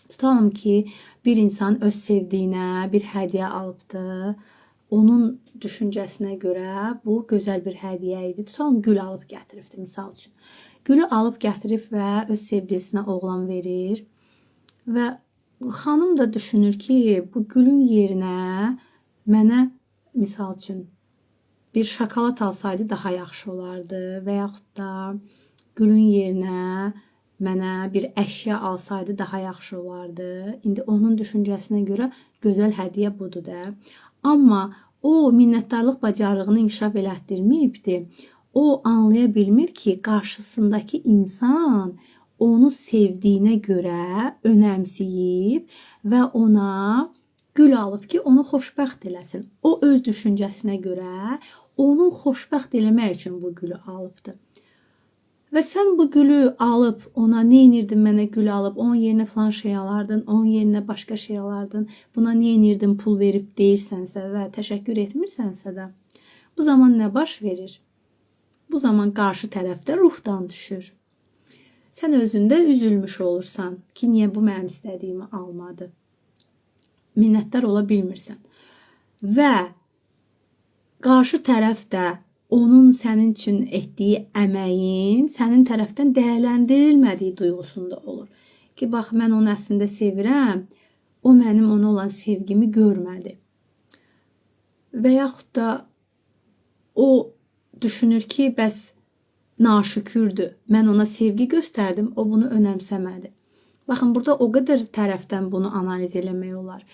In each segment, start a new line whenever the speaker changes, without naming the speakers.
Tutalım ki, bir insan öz sevdiyinə bir hədiyyə alıbdı. Onun düşüncəsinə görə bu gözəl bir hədiyyə idi. Tutalım, gül alıb gətiribdi, misal üçün. Gülü alıb gətirib və öz sevgilisinə oğlan verir. Və xanım da düşünür ki, bu gülün yerinə mənə, misal üçün, bir şokolad alsaydı daha yaxşı olardı və yaxud da gülün yerinə mənə bir əşya alsaydı daha yaxşı olardı. İndi onun düşüncəsinə görə gözəl hədiyyə budur da. Amma o minnətdarlıq bacarığını inkişaf elətdirməyibdi. O anlaya bilmir ki, qarşısındakı insan onu sevdiyinə görə önəmsiyib və ona gül alıb ki, onu xoşbəxt eləsin. O öz düşüncəsinə görə onu xoşbəxt eləmək üçün bu gülü alıbdı. Və sən bu gülü alıb ona nə edirdin, mənə gül alıb, onun yerinə filan şey alardın, onun yerinə başqa şey alardın, buna nə edirdin pul verib deyirsənsə və təşəkkür etmirsənsə də, bu zaman nə baş verir? Bu zaman qarşı tərəfdə ruhdan düşür. Sən özündə üzülmüş olursan ki, niyə bu mənim istədiyimi almadı? Minnətdar ola bilmirsən. Və qarşı tərəf də onun sənin üçün etdiyi əməyin sənin tərəfdən dəyərləndirilmədiyi duyğusunda olur. Ki, bax, mən onu əslində sevirəm, o mənim ona olan sevgimi görmədi. Və yaxud da o düşünür ki, bəs naşükürdür, mən ona sevgi göstərdim, o bunu önəmsəmədi. Baxın, burada o qədər tərəfdən bunu analiz eləmək olar.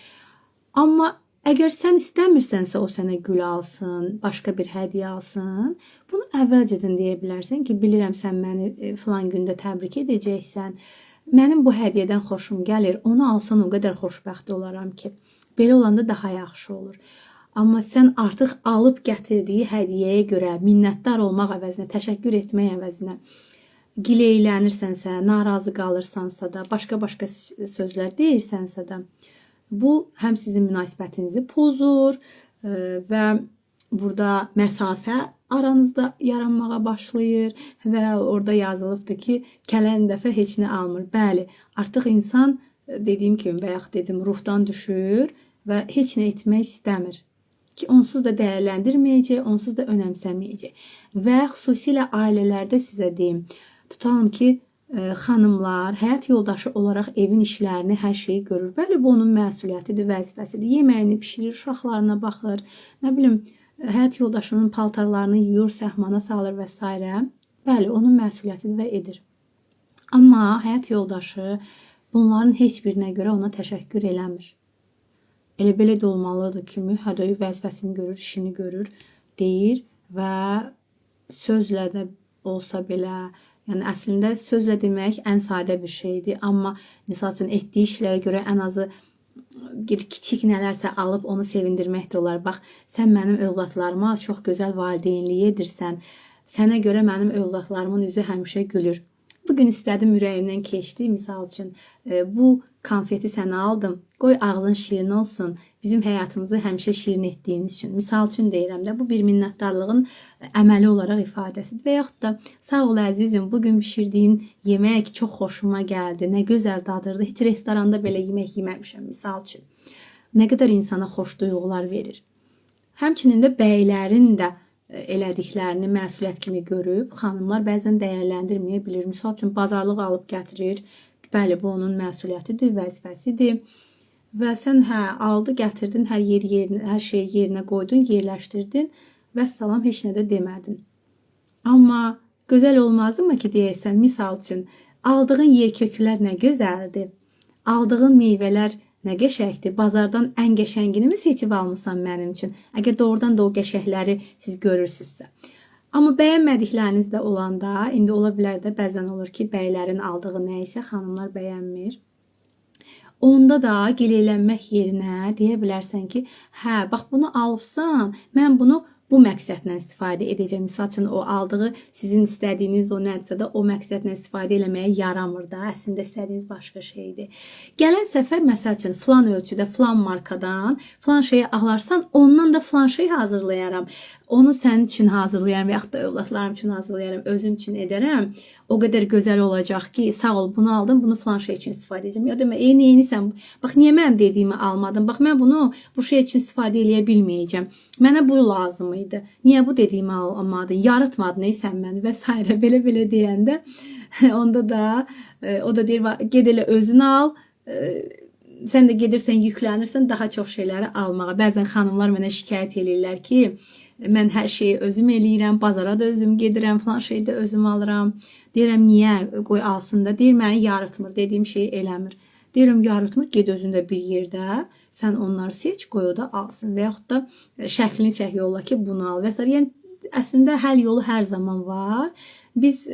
Amma əgər sən istəmirsənsə o sənə gül alsın, başqa bir hədiyyə alsın, bunu əvvəlcədən deyə bilərsən ki, bilirəm sən məni filan gündə təbrik edəcəksən, mənim bu hədiyyədən xoşum gəlir, onu alsan o qədər xoşbəxt olaram ki, belə olanda daha yaxşı olur. Amma sən artıq alıb gətirdiyi hədiyyəyə görə minnətdar olmaq əvəzinə, təşəkkür etmək əvəzinə gileylənirsənsə, narazı qalırsansa da, başqa-başqa sözlər deyirsənsə də, bu həm sizin münasibətinizi pozur və burada məsafə aranızda yaranmağa başlayır və orada yazılıbdır ki, gələn dəfə heç nə almır. Bəli, artıq insan, dediyim kimi, bayaq dedim, ruhdan düşür və heç nə etmək istəmir. Ki, onsuz da dəyərləndirməyəcək, onsuz da önəmsəməyəcək. Və xüsusilə ailələrdə sizə deyim, tutalım ki, xanımlar həyat yoldaşı olaraq evin işlərini, hər şeyi görür. Bəli, bu onun məsuliyyətidir, vəzifəsidir. Yeməyini bişirir, uşaqlarına baxır, nə bilim, həyat yoldaşının paltarlarını yuyur, səhmana salır və s. Bəli, onun məsuliyyətidir və edir. Amma həyat yoldaşı bunların heç birinə görə ona təşəkkür eləmir. Elə belə də olmalıdır kimi, hədə vəzifəsini görür, işini görür, deyir və sözlə də olsa belə, yəni əslində sözlə demək ən sadə bir şeydir. Amma misal üçün etdiyi işlərə görə ən azı bir kiçik nələrsə alıb onu sevindirmək də olar. Bax, sən mənim övladlarıma çox gözəl valideynlik edirsən. Sənə görə mənim övladlarımın üzü həmişə gülür. Bugün istədim, ürəyimdən keçdi. Misal üçün, bu konfeti sənə aldım. Qoy ağzın şirin olsun. Bizim həyatımızı həmişə şirin etdiyiniz üçün. Misal üçün deyirəm də, bu bir minnətdarlığın əməli olaraq ifadəsidir. Və yaxud da sağ ol əzizim, bugün bişirdiyin yemək çox xoşuma gəldi. Nə gözəl dadırdı. Heç restoranda belə yemək yeməmişəm, misal üçün. Nə qədər insana xoş duyğular verir. Həmçinin də bəylərin də elədiklərini məsuliyyət kimi görüb, xanımlar bəzən dəyərləndirməyə bilir. Misal üçün, bazarlıq alıb gətirir. Bəli, bu onun məsuliyyətidir, vəzifəsidir. Və sən hə, aldı, gətirdin, hər yer yerinə, hər şeyi yerinə qoydun, yerləşdirdin və salam, heç nə də demədin. Amma gözəl olmazdımı ki, deyəsən, misal üçün, aldığın yer köklər nə gözəldir, aldığın meyvələr nə qəşəngdir, bazardan ən qəşəngini mi seçib almısan mənim üçün? Əgər doğrudan da o qəşəngləri siz görürsünüzsə. Amma bəyənmədikləriniz də olanda, indi ola bilər də, bəzən olur ki, bəylərin aldığı nə isə xanımlar bəyənmir. Onda da gileylənmək yerinə deyə bilərsən ki, hə, bax bunu alıbsan, mən bunu bu məqsədlə istifadə edəcəm. Misal üçün, o aldığı sizin istədiyiniz o nədirsə də o məqsədlə istifadə eləməyə yaramır da. Əslində istədiyiniz başqa şeydir. Gələn səfər məsəl üçün filan ölçüdə, filan markadan filan şeyi alarsan, ondan da filan şey hazırlayaram. Onu sənin üçün hazırlayaram, yaxud da övladlarım üçün hazırlayaram, özüm üçün edərəm. O qədər gözəl olacaq ki, sağ ol, bunu aldım, bunu filan şey üçün istifadə edəcəm. Ya demə, neynisən? Bax, niyə mənim dediyimi almadın? Bax, mən bunu bu şey üçün istifadə eləyə bilməyəcəm. Mənə bu lazım idi. Niyə bu dediyimi almadın? Yaratmadın ey sən məni və s. Belə-belə deyəndə onda da o da deyir, ged elə özün al. Sən də gedirsən, yüklənirsən daha çox şeyləri almağa. Bəzən xanımlar mənə şikayət eləyirlər ki, mən hər şeyi özüm eləyirəm, bazara da özüm gedirəm, filan şeyi də özüm alıram. Deyirəm, niyə? Qoy alsın da. Deyir, məni yarıtmır, dediyim şeyi eləmir. Deyirəm, yarıtmır, ged özün də bir yerdə, sən onları seç, qoy o da alsın. Və yaxud da şəklini çək yolla ki, bunu al və s. Yəni, əslində həll yolu hər zaman var. Biz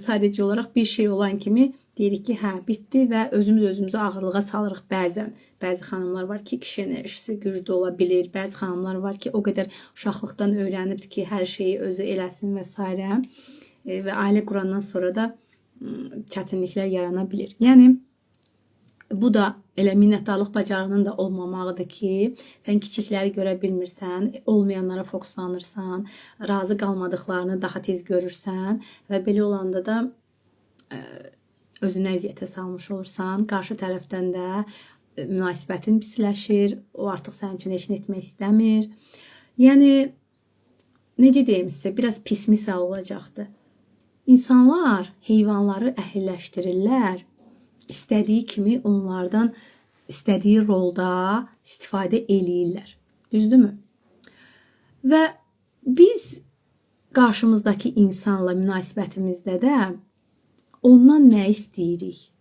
sadəcə olaraq bir şey olan kimi deyirik ki, hə, bitdi və özümüz özümüzü ağırlığa salırıq bəzən. Bəzi xanımlar var ki, kişi enerjisi güclü ola bilir. Bəzi xanımlar var ki, o qədər uşaqlıqdan öyrənibdir ki, hər şeyi özü eləsin və s. Və ailə qurandan sonra da çətinliklər yarana bilir. Yəni, bu da elə minnətdarlıq bacarığının da olmamağıdır ki, sən kiçikləri görə bilmirsən, olmayanlara fokuslanırsan, razı qalmadıqlarını daha tez görürsən və belə olanda da özünü əziyyətə salmış olursan, qarşı tərəfdən də münasibətin pisləşir, o artıq sənin üçün heç nə etmək istəmir. Yəni, necə deyim sizə, biraz pis misal olacaqdır. İnsanlar heyvanları əhilləşdirirlər, istədiyi kimi onlardan istədiyi rolda istifadə eləyirlər. Düzdürmü? Və biz qarşımızdakı insanla münasibətimizdə də ondan nə istəyirik?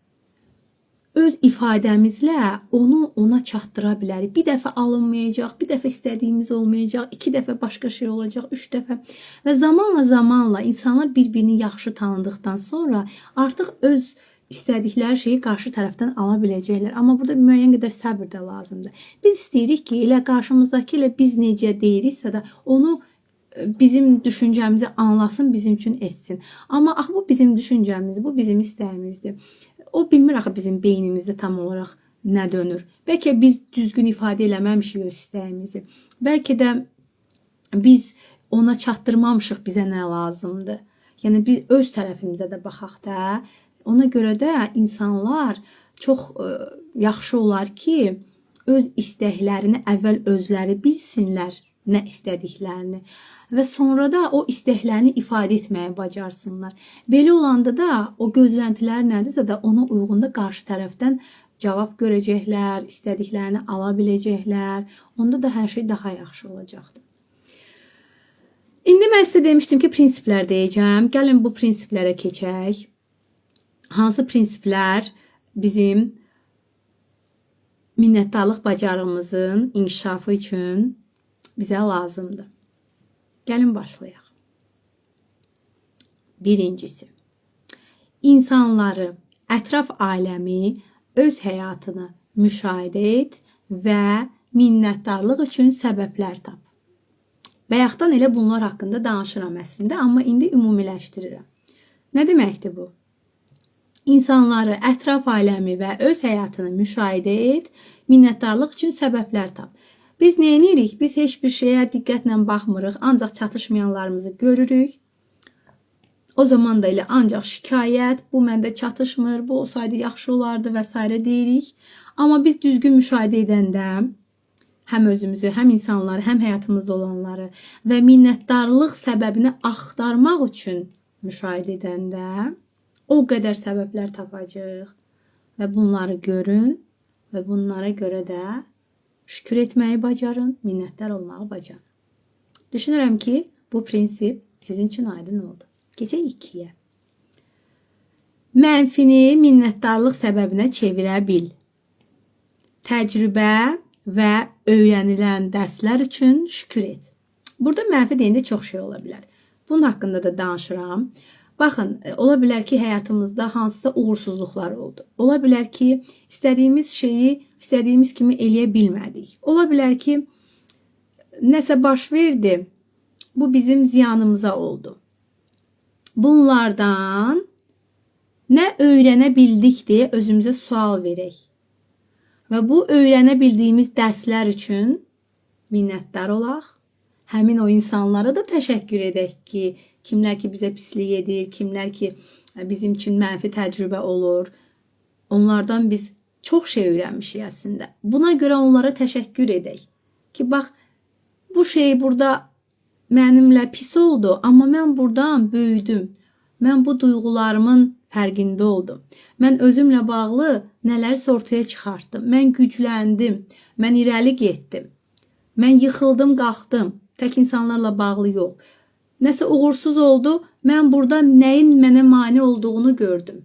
Öz ifadəmizlə onu ona çatdıra bilərik. Bir dəfə alınmayacaq, bir dəfə istədiyimiz olmayacaq, iki dəfə başqa şey olacaq, üç dəfə. Və zamanla insanlar bir-birini yaxşı tanıdıqdan sonra artıq öz istədikləri şeyi qarşı tərəfdən ala biləcəklər. Amma burada müəyyən qədər səbir də lazımdır. Biz istəyirik ki, elə qarşımızdakı ilə biz necə deyiriksə də onu bizim düşüncəmizi anlasın, bizim üçün etsin. Amma axı bu bizim düşüncəmizdir, bu bizim istəyimizdir. O bilmir axı bizim beynimizdə tam olaraq nə dönür. Bəlkə biz düzgün ifadə eləməmişik öz istəyimizi. Bəlkə də biz ona çatdırmamışıq bizə nə lazımdır. Yəni biz öz tərəfimizə də baxaq da. Ona görə də insanlar çox yaxşı olar ki, öz istəklərini əvvəl özləri bilsinlər, nə istədiklərini və sonra da o istəklərini ifadə etməyi bacarsınlar. Belə olanda da o gözləntilər nədirsə də ona uyğun da qarşı tərəfdən cavab görəcəklər, istədiklərini ala biləcəklər. Onda da hər şey daha yaxşı olacaqdır. İndi mən sizə demişdim ki, prinsiplər deyəcəm. Gəlin bu prinsiplərə keçək. Hansı prinsiplər bizim minnətdarlıq bacarığımızın inkişafı üçün bizə lazımdır? Gəlin başlayaq. Birincisi, insanları, ətraf aləmi, öz həyatını müşahidə et və minnətdarlıq üçün səbəblər tap. Bayaqdan elə bunlar haqqında danışıram əslində, amma indi ümumiləşdirirəm. Nə deməkdir bu? İnsanları, ətraf aləmi və öz həyatını müşahidə et, minnətdarlıq üçün səbəblər tap. Biz nə edirik? Biz heç bir şeyə diqqətlə baxmırıq, ancaq çatışmayanlarımızı görürük. O zaman da elə ancaq şikayət, bu məndə çatışmır, bu olsaydı yaxşı olardı və s. deyirik. Amma biz düzgün müşahidə edəndə həm özümüzü, həm insanları, həm həyatımızda olanları və minnətdarlıq səbəbini axtarmaq üçün müşahidə edəndə o qədər səbəblər tapacağıq və bunları görün və bunlara görə də şükür etməyi bacarın, minnətdar olmağı bacarın. Düşünürəm ki, bu prinsip sizin üçün aydın oldu. Keçək 2-yə. Mənfini minnətdarlıq səbəbinə çevirə bil. Təcrübə və öyrənilən dərslər üçün şükür et. Burada mənfi deyəndə çox şey ola bilər. Bunun haqqında da danışıram. Baxın, ola bilər ki, həyatımızda hansısa uğursuzluqlar oldu. Ola bilər ki, istədiyimiz şeyi istədiyimiz kimi eləyə bilmədik. Ola bilər ki, nəsə baş verdi, Bu bizim ziyanımıza oldu. Bunlardan nə öyrənə bildik deyə özümüzə sual verək. Və bu öyrənə bildiyimiz dərslər üçün minnətdar olaq. Həmin o insanlara da təşəkkür edək ki, kimlər ki bizə pislik edir, kimlər ki bizim üçün mənfi təcrübə olur. Onlardan biz çox şey öyrənmişik əslində. Buna görə onlara təşəkkür edək ki, bax bu şey burada mənimlə pis oldu, amma mən burdan böyüdüm. Mən bu duyğularımın fərqində oldum. Mən özümlə bağlı nələrsə ortaya çıxartdım. Mən gücləndim. Mən irəli getdim. Mən yıxıldım, qalxdım. Tək insanlarla bağlı yox. Nəsə uğursuz oldu, mən burada nəyin mənə mane olduğunu gördüm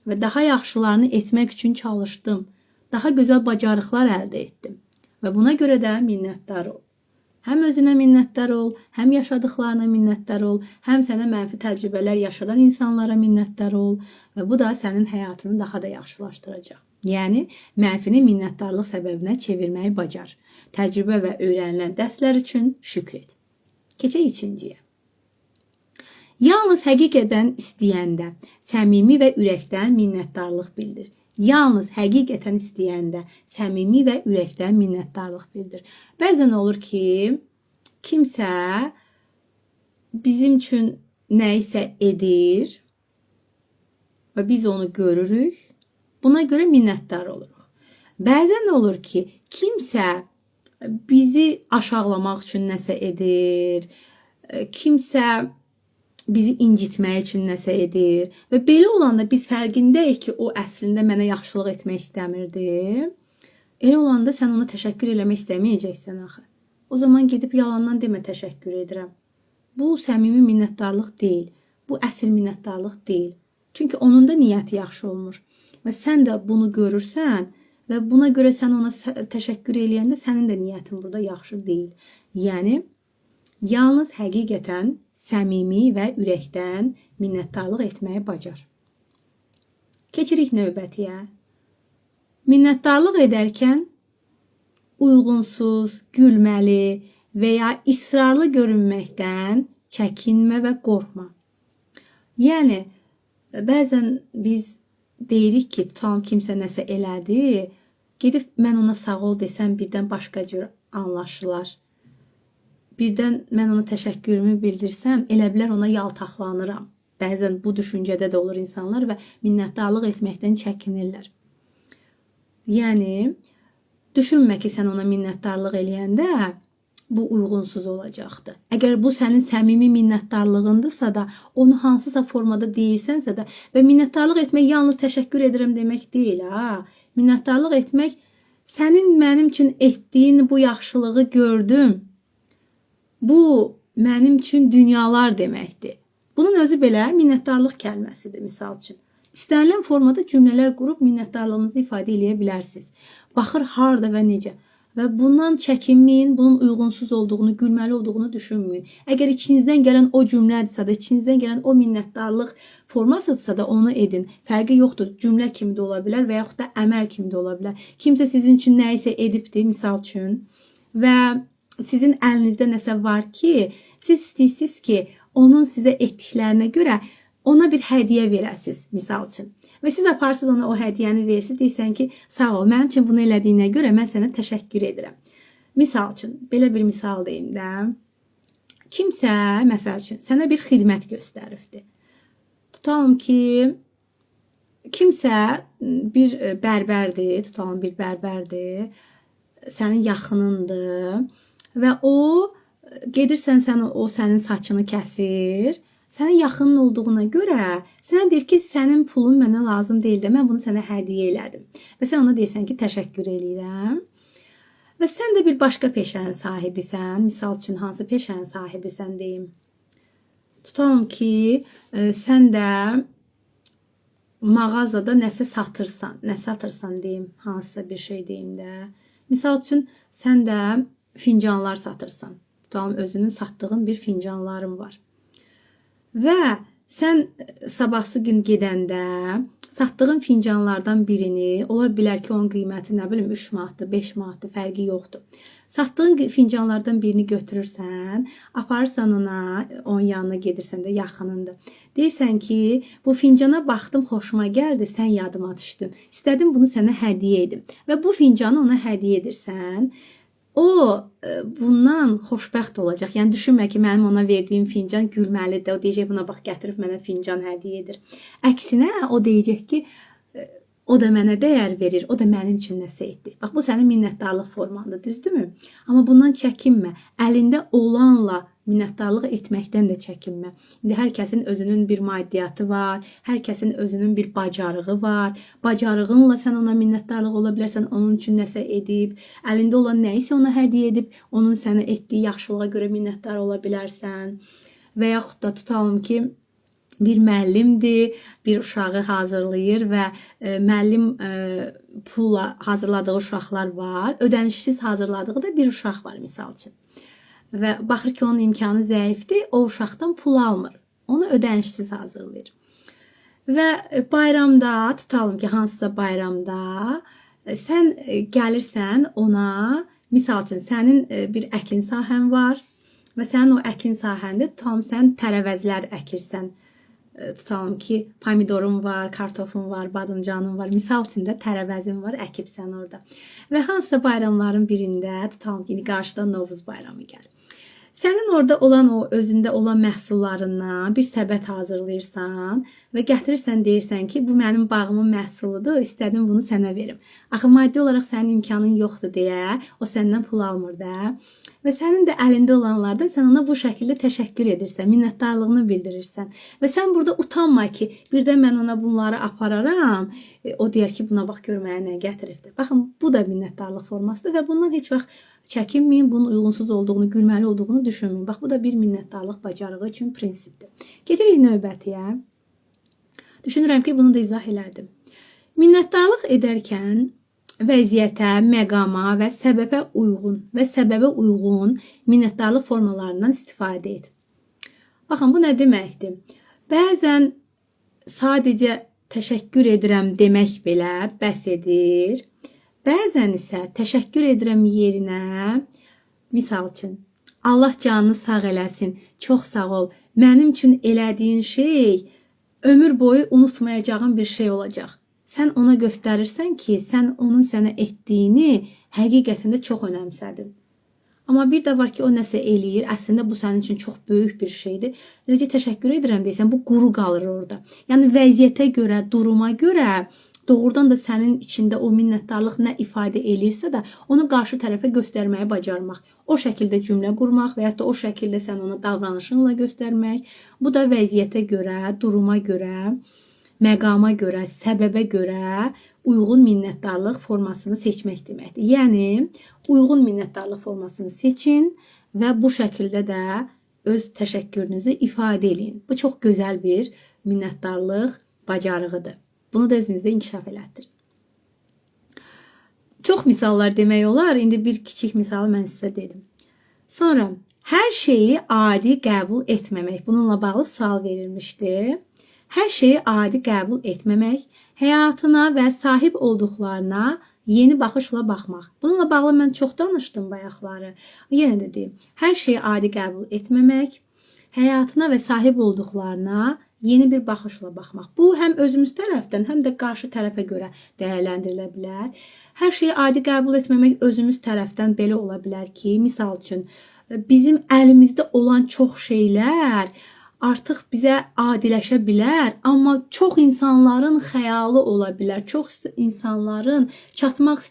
və daha yaxşılarını etmək üçün çalışdım. Daha gözəl bacarıqlar əldə etdim və buna görə də minnətdar ol. Həm özünə minnətdar ol, həm yaşadıklarına minnətdar ol, həm sənə mənfi təcrübələr yaşadan insanlara minnətdar ol və bu da sənin həyatını daha da yaxşılaşdıracaq. Yəni mənfini minnətdarlıq səbəbinə çevirməyi bacar. Təcrübə və öyrənilən dərslər üçün şükr et. Keçək üçüncüyə. Yalnız həqiqətən istəyəndə səmimi və ürəkdən minnətdarlıq bildir. Yalnız həqiqətən istəyəndə səmimi və ürəkdən minnətdarlıq bildir. Bəzən olur ki, kimsə bizim üçün nə isə edir və biz onu görürük. Buna görə minnətdar oluruq. Bəzən olur ki, kimsə bizi aşağılamaq üçün nəsə edir, kimsə bizi incitmək üçün nəsə edir və belə olanda biz fərqindəyik ki, o əslində mənə yaxşılıq etmək istəmirdi. Elə olanda sən ona təşəkkür eləmək istəməyəcəksən axı. O zaman gedib yalandan demə təşəkkür edirəm. Bu səmimi minnətdarlıq deyil. Bu əsl minnətdarlıq deyil. Çünki onun da niyyəti yaxşı olmur. Və sən də bunu görürsən və buna görə sən ona təşəkkür eləyəndə sənin də niyyətin burada yaxşı deyil. Yəni yalnız həqiqətən səmimi və ürəkdən minnətdarlıq etməyi bacar. Keçirik növbətiyə. Minnətdarlıq edərkən uyğunsuz, gülməli və ya israrlı görünməkdən çəkinmə və qorxma. Yəni bəzən biz deyirik ki, tutalım kimsə nəsə elədi, gedib mən ona sağ ol desəm birdən başqa cür anlaşılar. Birdən mən ona təşəkkürümü bildirsəm, elə bilər ona yaltaqlanıram. Bəzən bu düşüncədə də olur insanlar və minnətdarlıq etməkdən çəkinirlər. Yəni düşünmə ki, sən ona minnətdarlıq eləyəndə bu uyğunsuz olacaqdır. Əgər bu sənin səmimi minnətdarlığındırsa da, onu hansısa formada deyirsənsə də və minnətdarlıq etmək yalnız təşəkkür edirəm demək deyil, ha. Minnətdarlıq etmək sənin mənim üçün etdiyin bu yaxşılığı gördüm. Bu mənim üçün dünyalar deməkdir. Bunun özü belə minnətdarlıq kəlməsidir, misal üçün. İstənilən formada cümlələr qurub minnətdarlığınızı ifadə eləyə bilərsiniz. Baxır harda və necə. Və bundan çəkinməyin, bunun uyğunsuz olduğunu, gülməli olduğunu düşünməyin. Əgər içinizdən gələn o cümlədirsə də, içinizdən gələn o minnətdarlıq formasıdırsa da onu edin. Fərqi yoxdur. Cümlə kimi də ola bilər və yaxud da əməl kimi də ola bilər. Kimsə sizin üçün nə isə edibdir, misal üçün, və sizin əlinizdə nəsə var ki, siz istəyirsiniz ki, onun sizə etdiklərinə görə ona bir hədiyyə verəsiniz, misal üçün. Və siz aparsız ona o hədiyyəni verirsiniz, deyirsən ki, sağ ol, mənim üçün bunu elədiyinə görə mən sənə təşəkkür edirəm. Misal üçün, belə bir misal deyim də. Kimsə, məsəl üçün, sənə bir xidmət göstəribdir. Tutalım ki, kimsə bir bərbərdir, tutalım bir bərbərdir, sənin yaxınındır və o, gedirsən sən, o sənin saçını kəsir. Sənin yaxının olduğuna görə sənə deyir ki, sənin pulun mənə lazım deyil də, mən bunu sənə hədiyyə elədim. Və sən ona deyirsən ki, təşəkkür eləyirəm. Və sən də bir başqa peşənin sahibisən. Misal üçün, hansı peşənin sahibisən deyim. Tutalım ki, sən də mağazada nəsə satırsan. Nə satırsan deyim, hansısa bir şey deyim də. Misal üçün, sən də fincanlar satırsan. Tutalım, özünün satdığın bir fincanların var. Və sən sabahsı gün gedəndə Satdığın fincanlardan birini, ola bilər ki, onun qiyməti nə bilim 3 manatdır, 5 manatdır, fərqi yoxdur. Satdığın fincanlardan birini götürürsən, aparırsan ona, onun yanına gedirsən də, yaxınında. Deyirsən ki, bu fincana baxdım, xoşuma gəldi, sən yadıma düşdün. İstədim bunu sənə hədiyyə edim. Və bu fincanı ona hədiyyə edirsən. O bundan xoşbəxt olacaq. Yəni düşünmə ki, mənim ona verdiyim fincan gülməlidir. O deyəcək buna bax, gətirib mənə fincan hədiyyə edir. Əksinə o deyəcək ki, o da mənə dəyər verir, o da mənim üçün nəsə etdi. Bax bu sənin minnətdarlıq formandır, düzdürmü? Amma bundan çəkinmə. Əlində olanla minnətdarlıq etməkdən də çəkinmə. İndi hər kəsin özünün bir maddiyyatı var, hər kəsin özünün bir bacarığı var. Bacarığınla sən ona minnətdarlıq ola bilərsən, onun üçün nəsə edib, əlində olan nə isə ona hədiyyə edib, onun sənə etdiyi yaxşılığa görə minnətdar ola bilərsən. Və yaxud da tutalım ki, bir müəllimdir, bir uşağı hazırlayır və müəllim pulla hazırladığı uşaqlar var, ödənişsiz hazırladığı da bir uşaq var misal üçün. Və baxır ki, onun imkanı zəifdir, o uşaqdan pul almır. Onu ödənişsiz hazırlayır. Və bayramda, tutalım ki, hansısa bayramda sən gəlirsən ona, misal üçün sənin bir əkin sahən var və sənin o əkin sahəndə tutalım sən tərəvəzlər əkirsən. Tutalım ki, pomidorun var, kartofun var, badımcanın var. Misal üçün də tərəvəzin var, əkibsən orada. Və hansısa bayramların birində, tutalım ki, indi qarşıdan Novruz bayramı gəlir. Sənin orada olan o özündə olan məhsullarından bir səbət hazırlayırsan və gətirirsən, deyirsən ki, bu mənim bağımın məhsuludur, istədim bunu sənə verim. Axı maddi olaraq sənin imkanın yoxdur deyə o səndən pul almır da. Və sənin də əlində olanlardan sən ona bu şəkildə təşəkkür edirsən, minnətdarlığını bildirirsən. Və sən burada utanma ki, birdən mən ona bunları apararam, o deyər ki, buna bax gör mənə nə gətiribdir. Baxın, bu da minnətdarlıq formasıdır və bundan heç vaxt çəkinməyin, bunun uyğunsuz olduğunu, gülməli olduğunu düşünməyin. Bax, bu da bir minnətdarlıq bacarığı üçün prinsipdir. Keçirik növbətiyə. Düşünürəm ki, bunu da izah elədim. Minnətdarlıq edərkən vəziyyətə, məqama və səbəbə uyğun minnətdarlıq formalarından istifadə et. Baxın, bu nə deməkdir? Bəzən sadəcə təşəkkür edirəm demək belə bəs edir. Bəzən isə təşəkkür edirəm yerinə, misal üçün, Allah canını sağ eləsin, çox sağ ol, mənim üçün elədiyin şey ömür boyu unutmayacağım bir şey olacaq. Sən ona göstərirsən ki, sən onun sənə etdiyini həqiqətən də çox önəmsədin. Amma bir də var ki, o nəsə eləyir, əslində bu sənin üçün çox böyük bir şeydir. Eləcə təşəkkür edirəm deyirsən, bu quru qalır orada. Yəni vəziyyətə görə, duruma görə doğrudan da sənin içində o minnətdarlıq nə ifadə eləyirsə də onu qarşı tərəfə göstərməyi bacarmaq. O şəkildə cümlə qurmaq və ya da o şəkildə sən ona davranışınla göstərmək. Bu da vəziyyətə görə, duruma görə, məqama görə, səbəbə görə uyğun minnətdarlıq formasını seçmək deməkdir. Yəni, uyğun minnətdarlıq formasını seçin və bu şəkildə də öz təşəkkürünüzü ifadə eləyin. Bu çox gözəl bir minnətdarlıq bacarığıdır. Bunu da özünüzdə inkişaf elətdirin. Çox misallar demək olar. İndi bir kiçik misalı mən sizə dedim. Sonra, hər şeyi adi qəbul etməmək. Bununla bağlı sual verilmişdi. Hər şeyi adi qəbul etməmək, həyatına və sahib olduqlarına yeni baxışla baxmaq. Bununla bağlı mən çox danışdım bayaqları. Yenə də deyim, hər şeyi adi qəbul etməmək, həyatına və sahib olduqlarına yeni bir baxışla baxmaq. Bu, həm özümüz tərəfdən, həm də qarşı tərəfə görə dəyərləndirilə bilər. Hər şeyi adi qəbul etməmək özümüz tərəfdən belə ola bilər ki, misal üçün, bizim əlimizdə olan çox şeylər artıq bizə adiləşə bilər, amma çox insanların xəyalı ola bilər, çox insanların çatmaq